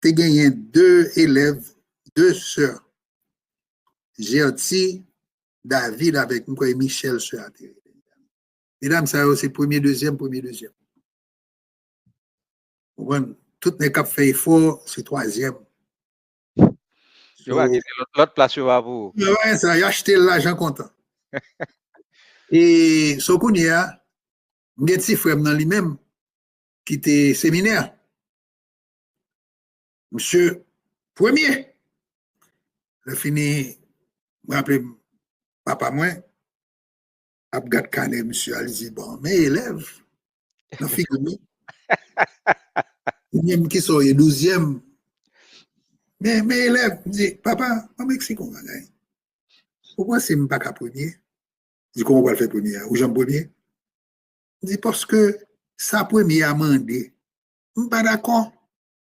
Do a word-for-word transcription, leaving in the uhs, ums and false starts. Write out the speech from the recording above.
te genyen de elèv, de sè, Gertie, David avèk, m kwè, Michel, sè a te rele. Medam sa yo, se premye, dezyèm, premye, dezyèm. Konprann? Tout nèg k ap fè efò, se twazyèm. Yo va kite lòt, lòt plas yo pa pou ou. Yo wè sa, yo achte l lajan kontan. E so kounye a, m gen ti frè m nan li menm, ki te seminè. Misye premye. Lè fini, m raple m, papa mwen ap gad kanè misye a, li di, bon, men elèv nan figi m. Li di, men ki sa w ye, douzyèm? Men, men elèv, m di, papa, ban m eksplike w yon bagay. Ou panse m pa ka premye? Li di, kòman w pral fè premye a? Ou janm premye? M di, paske sa premye a mande, m pa dakò.